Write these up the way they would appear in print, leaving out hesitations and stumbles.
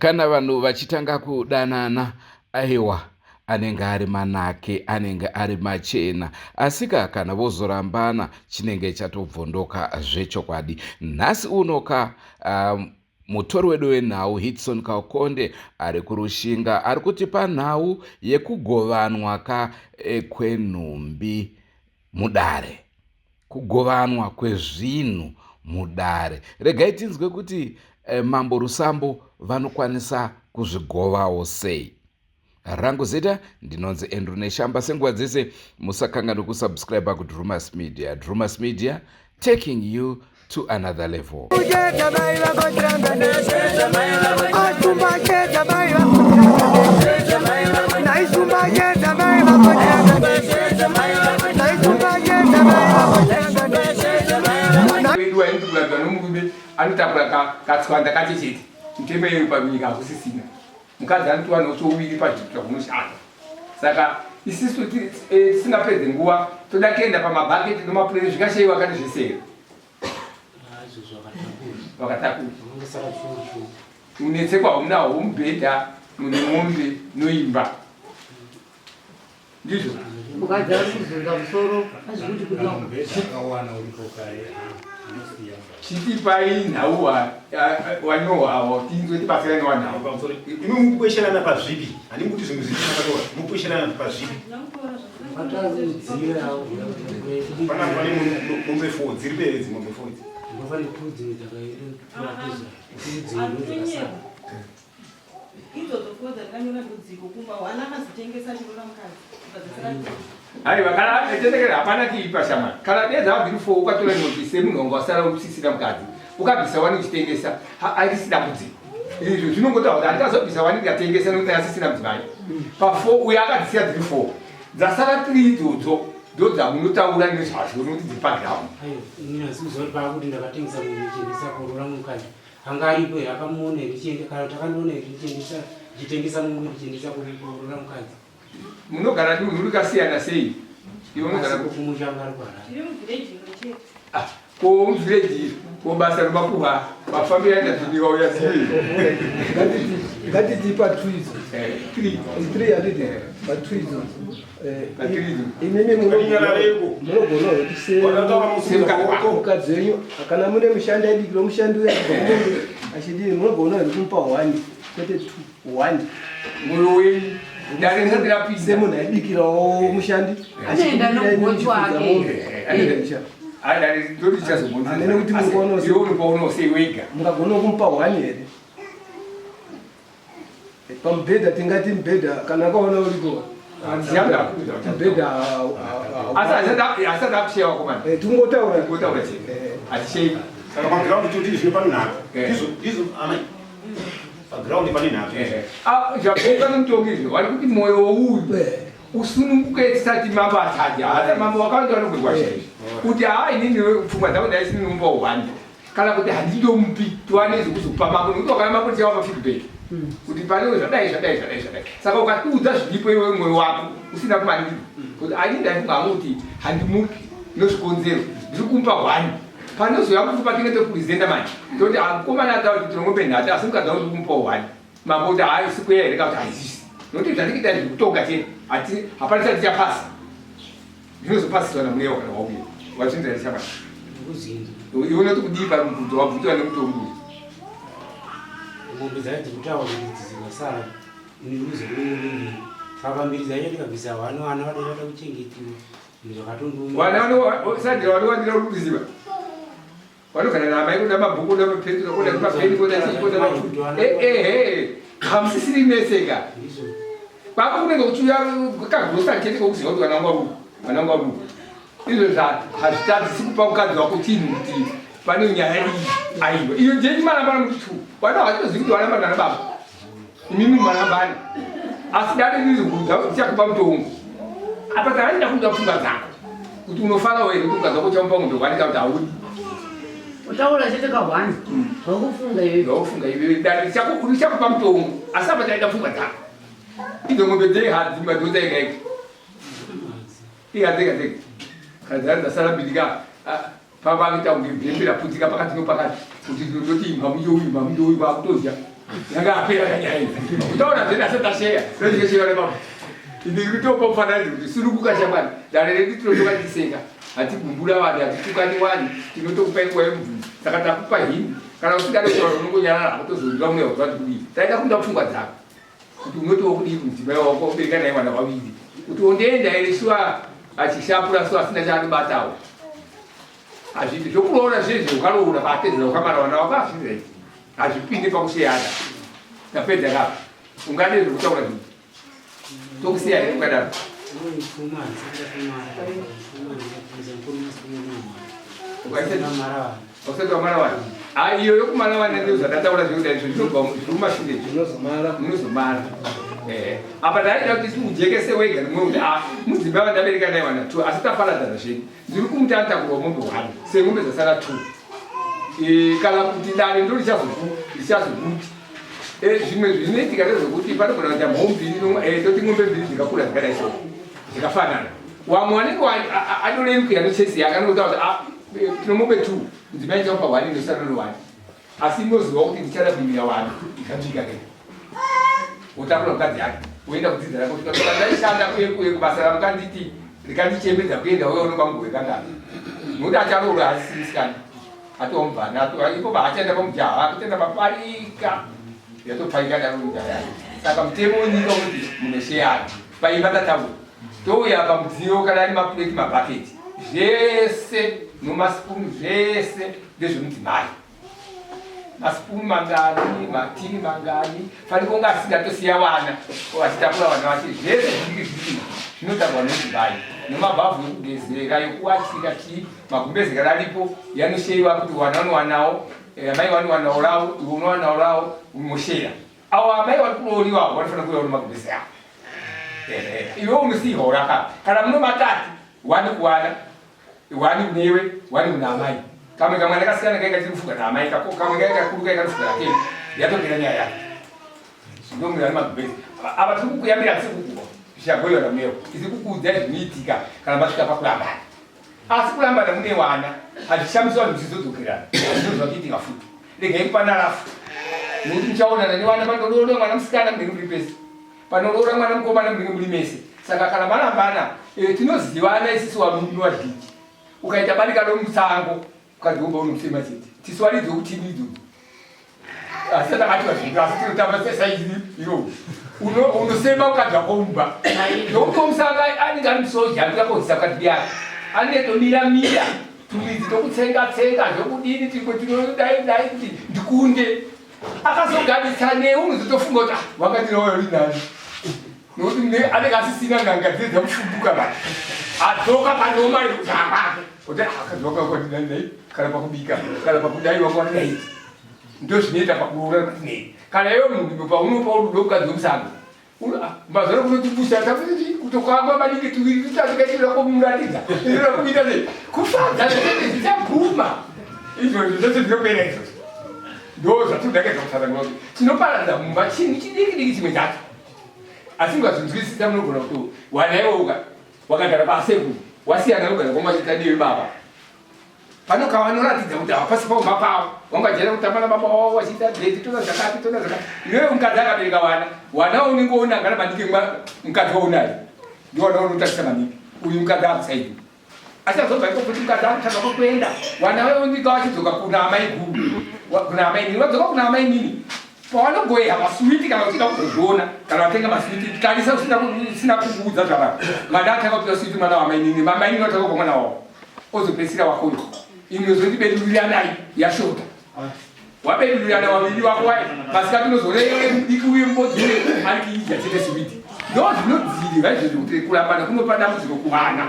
Kana vanhu vachitanga kudanana, aiwa anenge ari manake, anenge ari machena. Asika kana vozorambana chinenge chatobvondoka zvechokwadi. Nhasi uno ka um, mutori wedu wenhau Hitson Kaukonde ari kuRushinga ari kutipa nhau yekugovanwa ka eh, kwenhumbi mudare. Kugovanwa kwezvinhu mudare. Regai tinzwe kuti eh, Mambo Rusambo vanokwanisa kuzvigovawo sei. Rangu zita ndinonzi Andrew Neshamba. Senguva dzese musakanganwe kusubscribe kuDrumas Media. Drumas Media taking you to another level. Wedu waindi kuradzwa nomurume anotakura katswanda kache chete. Mitemo iyoyo panyika hakusisina. Mukadzi anotowana chouviri pazviitwa kunoshanda. Saka isisu eh, tisingapedze nguva toda kuenda pamabhaketi nomapureni zvingashayiwa kani zvese here? Vakatakura. Unetsekwa haunawo mubhedha mune mombe noimba. Ndizvo. Mukadzi ari kuzunza musoro azvikuti kudiwa. Akawana uripo kare anosiya. Chitipai nhau wanyowa awo tinzwe tibatsirane wanhau. Pamusoro imi mukwesherana pazvipi? Handimi kuti zvinhu zvipi makatora. Mukwesherana pazvipi? Pana pane mombe 4 dziri pere idzi mombe 4 idzi. Idzodzo four dzandakanyora ndodziko kumba one akazotengesa achiroora mukadzi akadzosera two. Aiwa kana tendekera hapana kiipa shamwari. Kana dai dzava dziri four ukatora imwe semunhu wanga wasara usisina mukadzi ukabvisa wani uchitengesa haisi dambudziko. Izvo zvinongotaura kuti handingazobvisa wani ndikatengesa nekuti asisina mudzimai. Pa four uyo akadzisiya dziri four dzasara three idzodzo ndodzamunotaura nezvazvo nekuti dziri paground. Aiwa, ini asi kuziva kuti paakuti ndakatengesa munhu ndichiendesa kuroora mukadzi Anga aripo here akamuona here ndichienda kana kuti akandiona here ndichiendesa ndichitengesa mombe ndichiendesa kuroora mukadzi. Munogara dunhu rikasiyana sei? Iwe unogara Asi kumusha anga ari kuHarare. Tiri muvillage imwe chete. Ah, ko muvillage ko basa romakuhwa mafambiro aita zvinhu wauya sei? Ngatiti ngatiti pa two idzo. Eh, three. Three handiti pa two idzodzo. Eh, imimi munogona mukadzi wenyu kana mune mushandi aidikira mushandi uya achidii munogona here kumupa one kwete two one mwoyo wenyu dare risati rapinda semunhu aidikirawo mushandi mungagona kumupa one here Pamubhedha tingati mubhedha kana akaona uriko mubhedha asati akusheya wakomana eh, tingotaura tingotaura chete eh. hatisheyi saka paground toti zvino pane nhaka eh. ndizvo ndizvo amai paground pane nhaka ah, zvabvunza nomutongi izvo vari kuti mwoyo uyu usununguke tisati mambo atadya hata mambo wakawanda vanogurwa zvaizvi kuti haa inini pfungwa dzangu ndaisinunumba uhwanda kana kuti handindomupi tiwane zvekuzopa mambo nekuti wakauya mambo tichawapa feedback hmm. kuti pane zvadai zvadai zvadai zvadai saka ukatiudza zviripo iwe mwoyo wako usina kumanikidza hmm. kuti ani ndaifunga hangu kuti handimupi nozvikonzero ndiri kumupa one panozouya mufu patinge topurizenda manje toti akomana ataura kuti tinongope nhatu asi mukadzi wangu kumupa one mambo kuti haisi kuya here kana kuti haisisi nokuti zvatikuita zvekutonga chete hapana chati chapasa Zvinozopasiswa namweya kana wauya. Wazvinzwa here shamwari? Ndikuzinzwa. Iwe unoti kudii pamubvunzo wabvunzwa nemutongi uyu? Mombe dzacho dzikutaura kuti idzi dzikasara ini ndikuzoona mombe mbiri. Saka pambiri dzacho ndikabvisa hwani vana vada vada kuchengetiwa zvakatondioma. Vana vanosadira vanowandira uri kuziva. Vanogara naamai kuda mabhuku kuda mapendura kuda mapeni kuda chii kuda mafuta. Ehe hamusisiri mese ka. Kwako kunenge kuchiuya kagosa chete kokuziva kuti vana vangu vana vangu. Izvo hazvitadzisi kupa mukadzi wako chinhu kuti pane nyaya iyi aiwa. Iyo njenyi marambana muti tu. Vana havatozivi kuti varambana nababa. Imimi marambana. Asi dare riri kuudza tichakupa mutongo. Apa takaenda kuda pfungwa dzako. Kuti unofara here kuti mukadzi wako uchamupa mombe hwani kana kuti haudi. Utaura chete kahwani. Zvakufunga iwewe. Zvakufunga iwewe. Dare richakupa mutongo. Asi apa taida pfungwa dzako. Idzo mombe dzehadzi madhodha ega ega. Iya dzega dzega. Kana dzari dzasara mbiri ka pavakuita kunge bhembe raputika pakati nopakati kuti ndinototi imbwa muyo uyu imbwa muyo uyu kwakutodya yanga apera kanyaya iyi. Kutaura zvedu asati asheya ndozvesheya nebaba. Ini ndikutopa mufananidzo kuti sunukuka shamwari dare redu tinotoka tichiseka hatigumbura vanhu hatitukani wani tinotokupa nguva yemubvunzo saka takupa hini kana usingade kutaura unongonyarara hakutozonzwa mweya kuti vati kudii taida kuda pfungwa dzako. Kuti unotiwo kudii kumudzimai wako ubereka naye vana vaviri kuti ondienda here shuwa achishapura shuwa asina chaanobatawo hazviiti zvokuroora zvezve ukaroora paatedzera ukamara vana wako hazviiti hazvipinde pakusiyana tapedza kapa ungade zvekutaura zvinhu tokusiya here ukadaro Usati wamara wani. Ah, iyo yokumara wani ndiyo zvandataura zvekuti izvo zvinobva zviri kumashure izvo. Unozomara. Unozomara. Eh. Apa ndaida kuti ujekese wega nemwe kuti ah, mudzimai wandabereka naye wana two asi taparadzana zvedu. Ndiri kumuti anotakurwa mombe one semombe dzasara two. Eh, kana kuti dare ndo richazoku richazokuti eh, zvimwe zvinoitika ndezvekuti panogona kuita mhou mbiri eh, toti ng'ombe mbiri dzikakura dzikadai so dzikafanana wamwe wanenge anorerukira nechesi yake anokuta kuti ah, tinomombe two mudzimai ndichamupa one ndosara nowani asi inoziva kuti ndichada kuimira wani ikabika ke wotakura mukadzi yake woenda kudzidza rako kusvika pandaishanda kuye kuye kubasa ramukanditi rikandichembedza kuenda uye unoba mugove kangani nokuti acharoora haasisiri musikana atova mubvana atova ipo paachaenda pamujaha akutenda paparika yatoparika daro nyika yake saka mutemo wenyika unoti munosheyana paimba tataura touya pamudziyo kana ari mapureti mabhaketi zvese nomasipunu zvese ndezvemudzimai masipunu mangani matini mangani fanike unga asingatosiya vana vachitakura vana vache zvese zvinenge zviri zvinotakurwa nemudzimai nemabhavhu ekugezera yokuwachira chii magumbeze kana aripo yanosheyiwa kuti vana vanowanawo eh, amai vanowanawo ravo iwe unowanawo ravo unosheya Awo amai vari kurooriwa avo vanofanira kuuya nemagumbeze avo. Iwe unosiiwa uraka. Kana muno matatu, wani kuwana, wani kunewe, wani kuna amai. Kamwe kamwana kasiyana kai kachiri kufuga naamai kako, kamwe kai kakuru kai kanofuga nakei. Yatopera nyaya yake. Ndomwe ane magumbeze. Ava tiri kukuyambira tiri kukupa. Zvichagoiwa namunewo. Tiri kukuudzai zvinoitika kana masvika pakurambana. Asi kurambana mune wana hazvishamisi vanhu muchizodzokerana. Ndozvakuitika futi. Regai kupana rafu. Nokuti muchaonana nevana panoroora mwana musikana munenge muri pese. Panoroora mwana mukomana munenge muri mese. Saka kana marambana eh, tinozivana isisu varume vazhinji. Ukaita barika romusango ukadziomba unomusema chete. Tisu varidzi vekutini idzodzo. Asi takati vazhinji asi tinotamba sesaizi iro. Unosema mukadzi wako mumba. Nokuti womusanga anenge ari musoja anoda kuhisa mukadzi yake. Anenge tomira mira. Tumidzi tokutsenga tsenga zvokudini timwe tinodai dai kuti ndikunde. Akazogaritsa newe unozotofunga kuti ah, wakandirawo uri nani. Nokuti mune anenge asisina n'anga dziye dzamushumbuka manje. Adzoka panoma iri kuti hapake. Kuti ah, akadzoka kwati nani nai kana pakubika kana pakudai wanga wakadai. Ndozvinoita pakuroora patinei. Kana iwe munhu paunopa rudo mukadzi wemusango Mazana kunotibusha takuti kutokamba maningi tuviri tutatu kaitira kumuratidza. Inoda kuita sei? Kufadza zvese zvichaguma. Izvozvo zvese zvinopera izvozvo. Ndo zvatinoda kutsanangura kuti tinoparadza mumba chinhu chidiki diki chimwe chacho. Asi mukazvinzwisisa munogona kuti wana iwe uka wakagara pasekuru wasiyana nogara kwamachita newe baba. Pano kavanoratidza kuti hapasi paumba pavo wangajaira kutamba nababa wavo vachiita dheti toda zvakati toda zvakati iwewe mukadzi akabereka vana wana unenge unangana maningi mukadzi waunaye ndiwana unotarisa maningi uyu mukadzi akusaidi asi azobva iko kuti mukadzi akutsvaka kwekuenda wana weonika vachidzoka kuna amai guru kuna amai nini vadzoka kuna amai nini. Pawanogoeha masuwiti kana uchida kuzozviona kana watenga masuwiti tarisa usina kukuudza zvakare. Mwana atanga kupiwa suwiti mwana wamainini, mamainini watanga kupa mwana wavo. Ozopedzisira wakoyo. Imwe zoti beduriranai yashota. Wabedurirana waviri wako waye masikati unozorere mudiki uye mubodzi uye ari kuidya chete suwiti. Ndo zvinodzivirira izvozvo kuti kurambana kunopa dambudziko kuvana.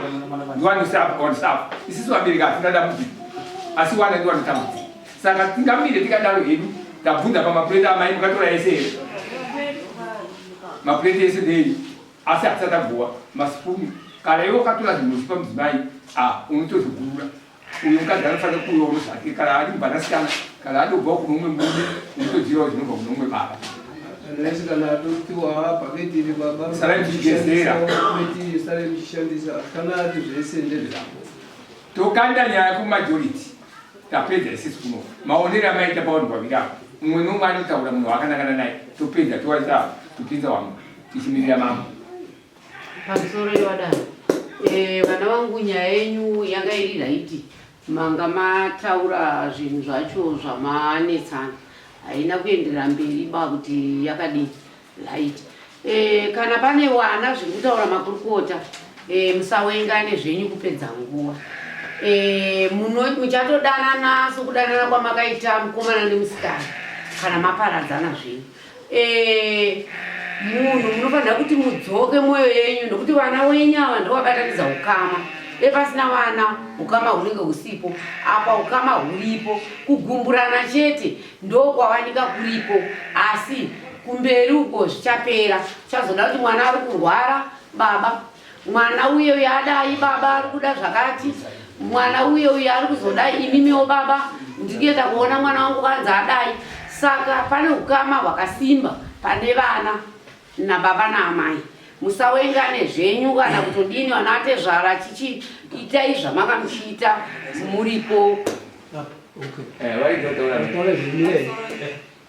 Ndiwanosafa. Isisu vabereki hatina dambudziko. Asi wana ndiwanotambudzika. Saka tingamire tikadaro hedu tabvunza pamapureti amai mukatora ese here? Mapureti ese ndeeyi asi hatisati tagowa masipunu. Kana iwe ukatora zvinhu uchipa mudzimai ah unotozogurura. Uyu mukadzi anofanira kuuyawo zvake kana ari mubanasikana kana adobvawo kune umwe murume unotozivawo zvinobva kune umwe baba. Unless kana atopiwa bhaketi iri baba Sarai muchigezera. Bhaketi sarai muchishandisa kana ati zvese ndezvako. Tokanda nyaya kumajority. Tapedza isisu kuno. Maonero amaita pavanhu vaviri ava. Mumwe nomwe anotaura munhu waakanangana naye. Topedza towaita topinza wamwe tichimirira mambo. Pamusoro yewadaro. Eh, vana vangu nyaya yenyu yanga iri raiti. Manga mataura zvinhu zvacho zvamanetsana. Haina kuenderera mberi ba kuti yakadii. Light. Eh, kana pane wana zviri kutaura makurukota eh, musawengane zvenyu kupedza nguva eh, muchatodanana sokudanana kwamakaita mukomana nemusikana kana maparadzana zvenyu eh, munhu munofanira kuti mudzoke mwoyo yenyu nokuti vana wenyu ava ndovabatanidza ukama dai pasina vana ukama hunenge husipo apa ukama huripo kugumburana chete Ndokwawanika kuripo asi kumberi uko zvichapera. Chazoda kuti mwana ari kurwara baba, mwana uye uyo adai baba ari kuda zvakati, mwana uye uyo ari kuzodai imimiwo baba ndikuenda kuona mwana wangu kanzi adai. Saka pane ukama hwakasimba pane vana nababa naamai. Musawengane zvenyu kana kutodini vana atezvara chichi itai zvamanga muchiita muripo.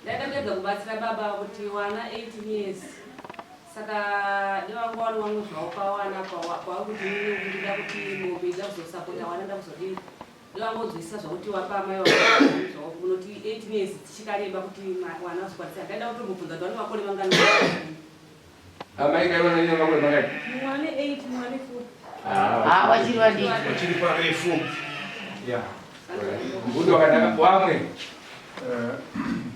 Ndaida kuedza kubatsira baba kuti wana 18 years saka devanga wani wangu zvawo pawana kwauri kuti ndida kuti mombe ida kuzosapota wana nda kuzodii devangonzwisisa zvakuti wapa amai wavo unoti 18 years dzichikareba kuti wana vazokwanisa ndaida kutombobvunza kuti vane makore mangani Amai kai vana nyama makore mangani? Mumwe ane 8 mumwe ane 4. Ah, vachiri vadiki. Vachiri parefu. Yeah. Mbudo wakanaka wamwe. Eh,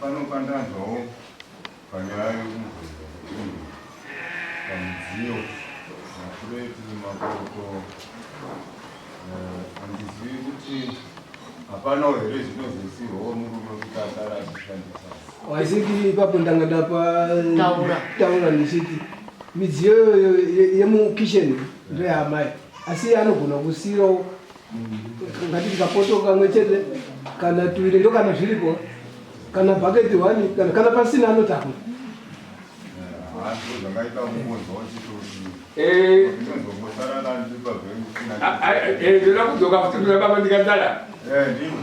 pano pandanzwawo panyaya yekubvunza kuti pamidziyo mapureti mapoto eh, handizivi kuti hapanawo here zvinozosirwawo murume kuti asara achishandisa I think ipapo ndanga ndapa Taura. taura ndichiti midziyo yemukitchen ndoyaamai asi iye anogona kusiirawo ngati kapoto kamwe chete kana tuiri ndo kana zviripo kana bhaketi one kana kana pasina anotakura Zvangaita kungonzwa uchitoti Eh, ndinozongosara nandiri pabhengi ndoda kudzoka futi kuna baba ndikadara.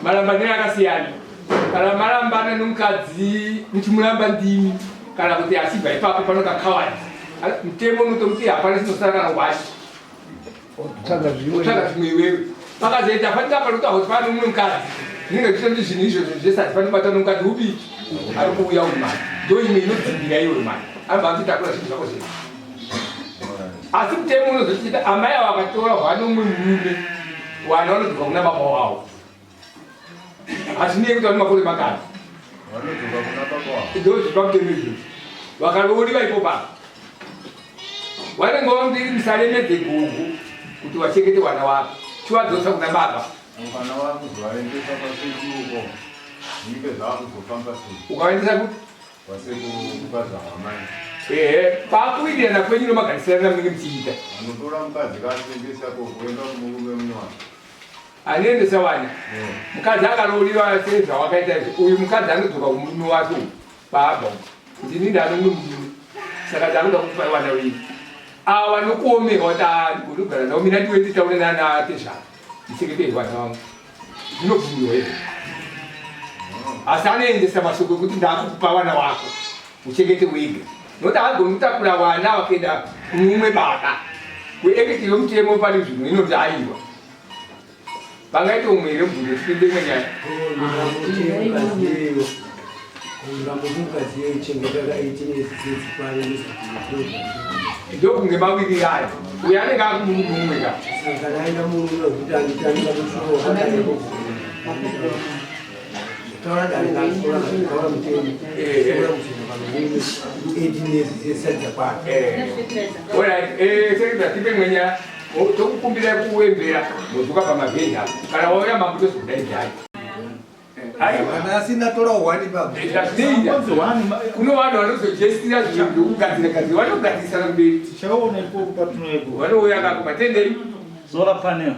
Marambaniro akasiyana. Kana marambana nomukadzi muchimuramba ndimi kana kuti achibva ipapo panoka coward. Mutemo unotokuti hapana chinosara kana wachi. Tsvaga zvimwe. Tsvaga zvimwe iwewe. Pakazoita fanika panoita kuti pane umwe mukadzi. Zvinenge zvichitoti zvinhu izvozvo zvese hazvifani kubata nomukadzi upi ari kuuya uyu mani. Ndo imwe inodzimbira iwe mani. Anobva atotakura zvinhu zvako zvese. Asi mutemo unozochita amai ava vakatora hwani umwe murume wana vanodzoka kuna baba wavo. Hazvinei kuti vane makore mangani. Vanodzoka kuna baba wavo. Ndozviri pamutemo izvozvo. Vakarooriwa ipo pano. Vanenge vamudiri musaremedze gogo kuti wachengete wana wako. Chiwadzosa kuna baba. Kana wakuzovaendesa kwasekuru uko zvinenge zvakuzofamba sei? Ukavaendesa kupi? Kwasekuru kwazvamai. Ehe, pakuwirirana kwenyu nomagarisirana munenge muchiita. Anotora mukadzi kaasendesa ko kuenda kumurume munyowani. Anoendesa wani. Mukadzi akarooriwa sezvawakaita izvi. Uyu mukadzi anodzoka kumurume wake uyu. Baba, ndini ndanomwe murume. Saka ndakuda kukupai wana wenyu. Awa nokuomerwa kuti ah, ndigona kugara navo mina ndiwe nditaure nana tezvara. Ndichengete wana wangu. Zvinobvumirwa izvo. Asi anoendesa mashoko ekuti ndakukupa wana wako. Uchengete wega. Nokuti haagoni kutakura wana wakaenda kumumwe baba. Kuekiti yomutemo pane zvinhu inoti aiwa. Pangaita umwe here mubvunzo tipinde imwe nyaya. Murambo mukadzi yeichengeta ka 18 years dzedzi pano ndokunge mawirirana uyo anenge akumurume mumwe ka saka kana aenda murume wekuti anditanga kushoro taura dare katora taura mutemo taura kuzoenda pano 18 years dzesati dzakwana Alright, sekretary tipe mwenya tokukumbira kuwembera mozuka pamagedhi apo kana wauya mambo tozokudaidzai. Kana asina tora hwani baba. Zvazvinoita kuno vanhu vanozojestira zvinhu zvokugadzira gadzira vanogadzirisana kumberi. Tichaona ikoko patinoeko. Vanouya kako matendei. Solar panel.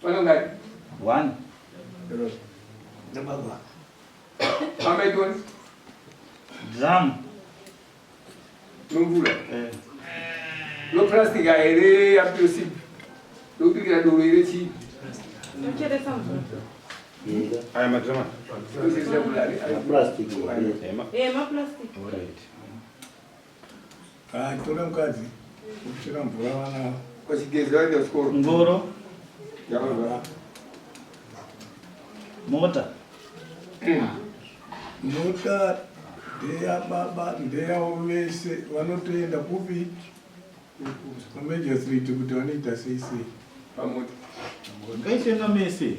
Panongati. One. Nababa. Mama itoni. Drum. Nomvura. Eh. Lo plastic here yapiosi. Lokubikira doro here chii? Nocheresa mvura. Aya madrama. Plastic. Eh, maplastic. Alright. Ah, tora mukadzi. Kuchera mvura vana. Kwachigezi vaenda kuchikoro. Ngoro. Yavava. Mota. Mota ndeya baba ndeyavo vese vanotoenda kupi kumajustreet kuti vanoita sei sei pamota Ngaisenda mese.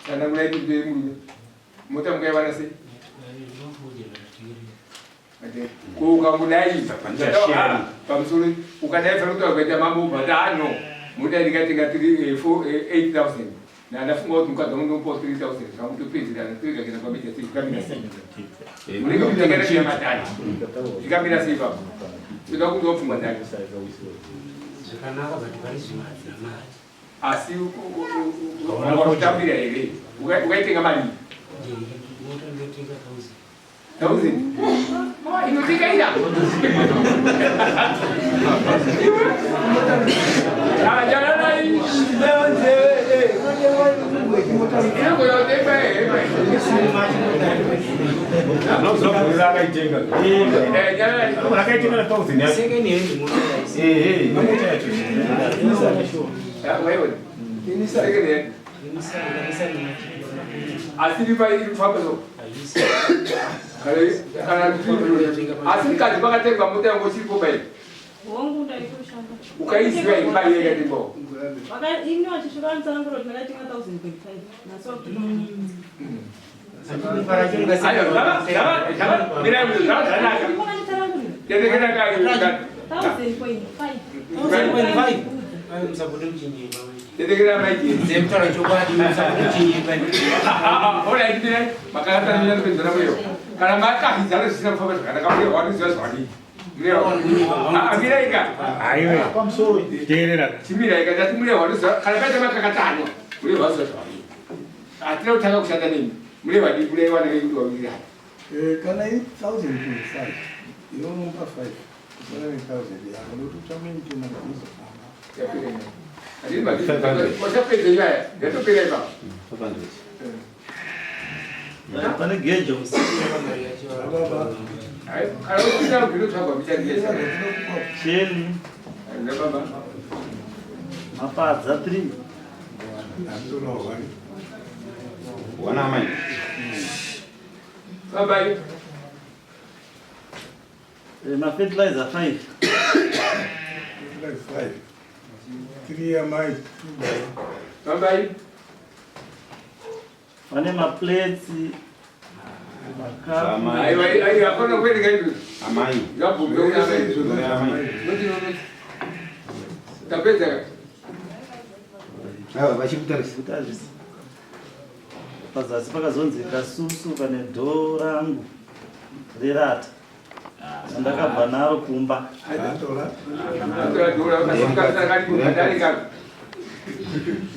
Kana kudai kuti murume. Mota mukaiwana sei? Ko ukangudai pamusoro ukadai fanira kutaura kuita mambo but ah no mota ndikatenga 8000 ndandafunga kuti mukadzi wangu ndomupawo 3000 zvakutopedzerana toega kuenda kwameja sei zvikamira sei munenge kutengera chiya matani zvikamira sei ipapo toda kunzwa pfungwa dzake Zvakanaka but pari zvino hadzina mari. Asi wakutambira here ukaitenga mari Mota ndinotenga thousand. Thousand. Inotenga ina. Asi iri so kana asi mukadzi pakatengwa mota yangu uchiripo bai Hongu ndaitoshanda. Ukaiziva here mari yakatengwawo? Ini vachisvika vanotsanangura kuti ndakatenga 1000.5. Nhasi wakuti Kana makahidzana zvisina kufamba zvakanaka uye wanoziva zvavanoita. Miraika. Aiwe. Teerera. Chimiraika ndati murehwa anoziva kana paita makakatanwa murehwa anoziva zvavanoita. Hatina kutanga kushanda nemi. Murehwa ndi kureva nekuti wawirirana. Kana i 1025 inomupa 5 kusara ne 1000 yako nokuti uchamaintaina mabhizo Wachapedza nyaya yatopera ipapo. 500. Pane gejo. Kana usina kubvira kutsvagwa Cheni. Mapadza 3. Wana amai. Baba. Mafertilizer 5. Fertilizer 5. 3 amai, 2 baba. Baba. Pane maplates. Makapu. Aiwa, aiwa, hapana kuerenga izvo. Amai. Ngabvumbe kuna amai. Noti, noti. Tapedza ka? Ava vachikutarisa. Kutarisa. Pazasi pakazonzi kasusu kane dhoo rangu rerata. Ndakabva naro kumba. Tora dhora, ukasika kari kubhadhare kako.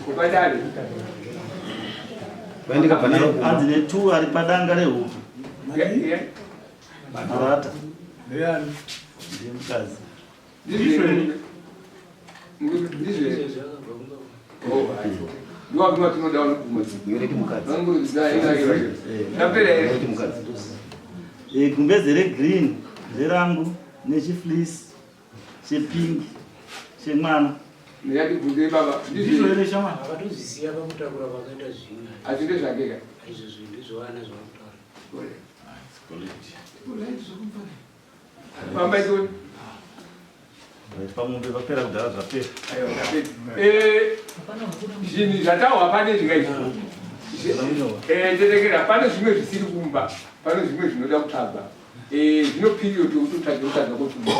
Kubhadhare. Vandikabva naro kumba. Hanzi ne2 ari padanga rehuku. Marata. Ndeyani? Ndiye mukadzi. Ndizvo. Ndizvo. Oh, ndiwa tinoda vanobvuma. Yoreti mukadzi. Tapera here? Yoreti mukadzi. Gumbeze regreen rerangu nechifleece chepink chemwana. Ndiyatibvunzei baba. Ndizvo here shamwari? Vakatozvisiya pakutakura kwakaita zvinhu. Asi ndezvake ka? Izvo zvinhu ndizvo vana zvavakutaura. Pamombe vapera kudhara zvapera. Eh, zvinhu zvataurwa pane zvinga izvi eh, tetekera pane zvimwe zvisiri kumba pane zvimwe zvinoda kutsvagwa eh, zvino period yokutotsvaga kutsvaga kotumba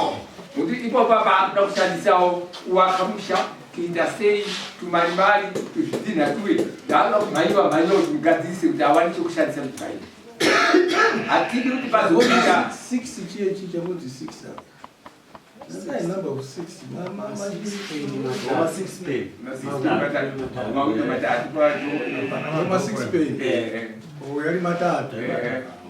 nokuti ipapo paakuda kushandisawo kuwaka musha kuita sei tumarimari tuzvidhinha tuye ndaakuda kumhanyiwa mhanyiwa kuti mugadzirise kuti awane chokushandisa mudzimai hatidi kuti pazoita six chiye chi chakunzi six apa Sky number of six Ma six pay. Ma six pay. Oh, yari matatu.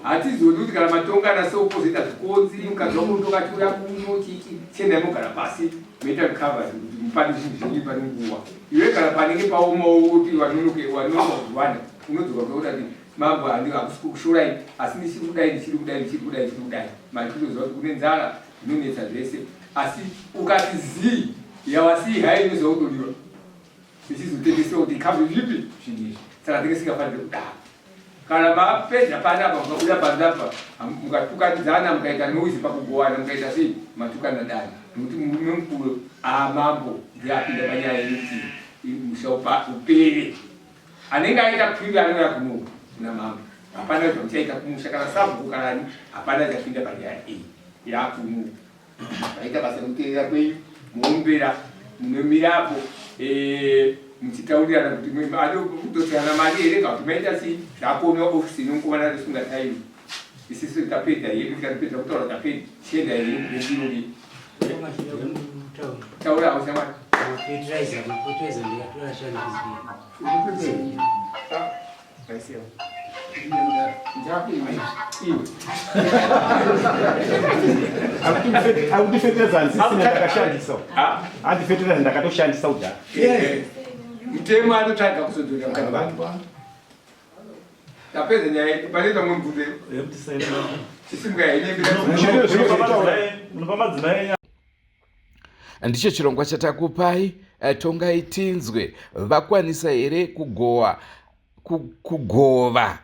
Hatizodi kuti kana matongana so pozoita zvikonzi mukadzi wako unotonga achiuya kuno chiki chiendai mogara pasi moita recovery kuti mupane zvinhu zvenyu pane nguva iwe kana panenge paomawo kuti wanonoke wanonoka kuzviwana unodzoka kuda kuti Mambo handi hakusi kukushorai asi ndichiri kudai ndichiri kudai ndichiri kudai ndichiri kudai mari kutoziva kuti kune nzara zvinonetsa zvese asi ukati zii yawasii hai inoziva kutodiwa ichizotengesewa kuti ikafu zvipi zvinhu izvi saka tinge singafanire kudaro kana mapedza panapa mukabuda panze apa mukatukanidzana mukaita noise pakugowana mukaita sei matukana dani nokuti murume mukuru amambo ndiye apinda panyaya yekuti musha upere Anenge aita kwiri anouya kuno kuna mambo. Hapana zvamuchaita kumusha kana sabhuku kana ani hapana chapinda panyaya iyi yakuno. Vaita basa rekuteerera kwenyu moombera munomirapo eh, muchitaurirana kuti kudzoserana mari here kana kuti maita sei zvakuonewa ofisi inomukomana risunga tairi isisu tapedza yedu tikatopedza kutaura tapedza chienda here kubendirovi taura hausamwana Akuti fertilizer handisisina ndakashandisa. Hanzi fertilizer ndakatoshandisa kudhara. Mutemo anotsvaga kuzodzorera mukadzi wake. Tapedza nyaya yedu pane pamwe mubvunzo chisimuka Munopa madzimai enyu Ndicho chirongwa chatakupai eh, tongai tinzwe vakwanisa here kugowa kugova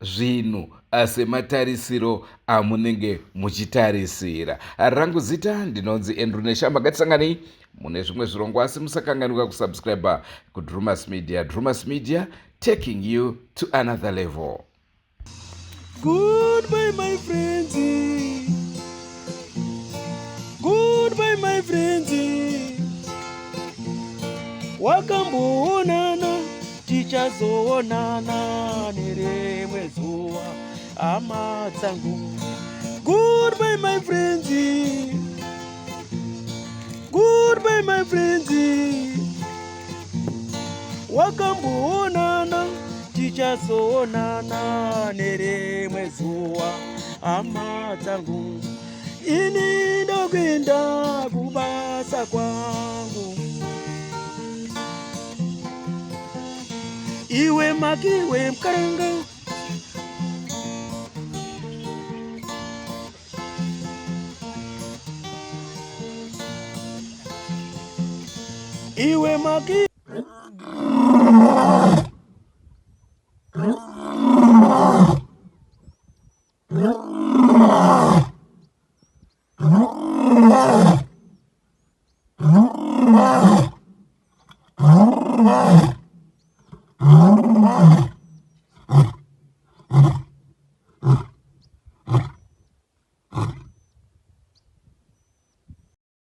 zvinhu eh, sematarisiro amunenge muchitarisira. Rangu zita ndinonzi Andrew Neshamba. Ngatisanganei mune zvimwe zvirongwa asi musakanganwa kusubscribe kuDrumas Media. Drumas Media taking you to another level. Goodbye, my friends. Goodbye, my friends. Wakamboonana, tichazoonana nerimwe zuva, hama dzangu. Goodbye, my friends. Goodbye, my friends. Wakamboonana, tichazoonana nerimwe zuva, hama dzangu. Ini ndokuenda kubasa kwangu. Iwe makiwe mkaranga iwe maki